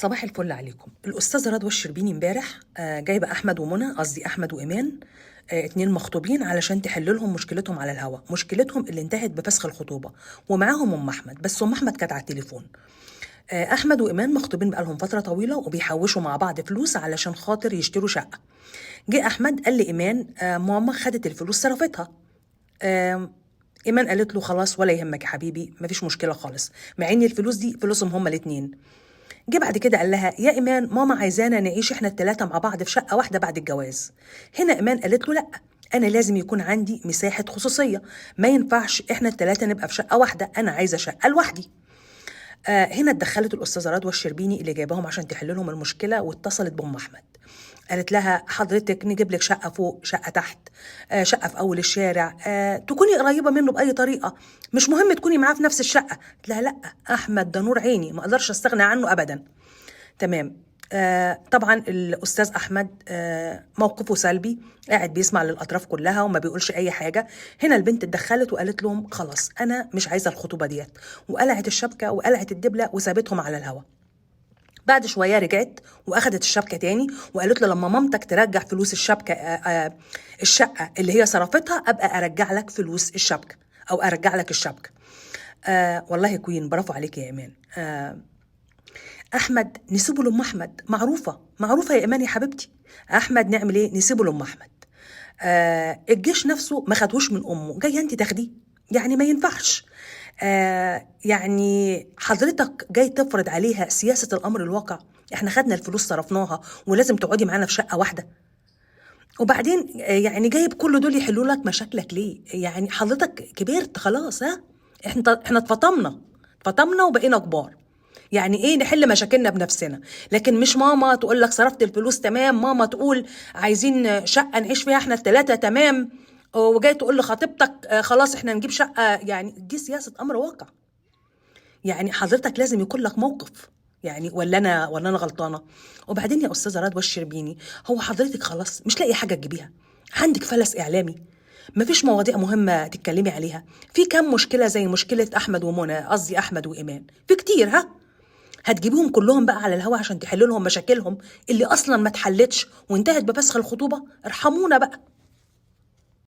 صباح الفل عليكم. الأستاذة رضوى الشربيني امبارح جايبة أحمد ومنى، قصدي أحمد وإيمان، اتنين مخطوبين علشان تحل لهم مشكلتهم على الهوا، مشكلتهم اللي انتهت بفسخ الخطوبة، ومعاهم أم أحمد، بس أم أحمد كانت على التليفون. أحمد وإيمان مخطوبين بقالهم فترة طويلة وبيحوشوا مع بعض فلوس علشان خاطر يشتروا شقة. جه أحمد قال لإيمان ماما خدت الفلوس صرفتها. إيمان قالت له خلاص ولا يهمك يا حبيبي، مفيش مشكلة خالص، مع إن الفلوس دي فلوسهم هما الاتنين. جه بعد كده قال لها يا إيمان ماما عايزانا نعيش إحنا التلاتة مع بعض في شقة واحدة بعد الجواز. هنا إيمان قالت له لأ، أنا لازم يكون عندي مساحة خصوصية، ما ينفعش إحنا التلاتة نبقى في شقة واحدة، أنا عايزة شقة لوحدي. هنا اتدخلت الأستاذة رضوى الشربيني اللي جايباهم عشان تحل لهم المشكلة، واتصلت بأم أحمد قالت لها حضرتك نجيب لك شقة فوق، شقة تحت، شقة في أول الشارع، تكوني قريبة منه بأي طريقة، مش مهم تكوني معاه في نفس الشقة. قالت لها لا، أحمد ده نور عيني، ما أقدرش أستغنى عنه أبدا. تمام. طبعا الأستاذ أحمد موقفه سلبي، قاعد بيسمع للأطراف كلها وما بيقولش أي حاجة. هنا البنت اتدخلت وقالت لهم خلاص أنا مش عايزة الخطوبة ديت، وقلعت الشبكة وقلعت الدبلة وسابتهم على الهوا. بعد شوية رجعت وأخدت الشبكة تاني وقالت له لما مامتك ترجع فلوس الشبكة، الشقة اللي هي صرفتها، أبقى أرجع لك فلوس الشبكة أو أرجع لك الشبكة. والله queen، برافو عليك يا إيمان. أحمد نسيبه لأم أحمد، معروفة معروفة يا إيمان يا حبيبتي. أحمد نعمل إيه؟ نسيبه لأم أحمد. الجيش نفسه ما خدهوش من أمه، جاية أنت تاخديه؟ يعني ما ينفعش. يعني حضرتك جاي تفرض عليها سياسة الأمر الواقع، احنا خدنا الفلوس صرفناها ولازم تقعدي معانا في شقة واحدة. وبعدين يعني جايب كل دول يحلوا لك مشاكلك ليه؟ يعني حضرتك كبرت خلاص، ها؟ احنا اتفطمنا وبقينا كبار. يعني ايه نحل مشاكلنا بنفسنا، لكن مش ماما تقول لك صرفت الفلوس تمام، ماما تقول عايزين شقة نعيش فيها احنا التلاتة تمام، وجاي تقول لخطيبتك خلاص احنا نجيب شقة. يعني دي سياسة امر واقع. يعني حضرتك لازم يكون لك موقف، يعني ولا انا غلطانة؟ وبعدين يا استاذة رضوى الشربيني، هو حضرتك خلاص مش لاقي حاجة تجيبيها؟ عندك فلس اعلامي، مفيش مواضيع مهمة تتكلمي عليها؟ في كام مشكلة زي مشكلة أحمد ومنى، قصدي أحمد وإيمان، في كتير، ها؟ هتجيبيهم كلهم بقى على الهوا عشان تحلوا لهم مشاكلهم اللي أصلا ما اتحلتش وانتهت بفسخ الخطوبة؟ ارحمونا بقى.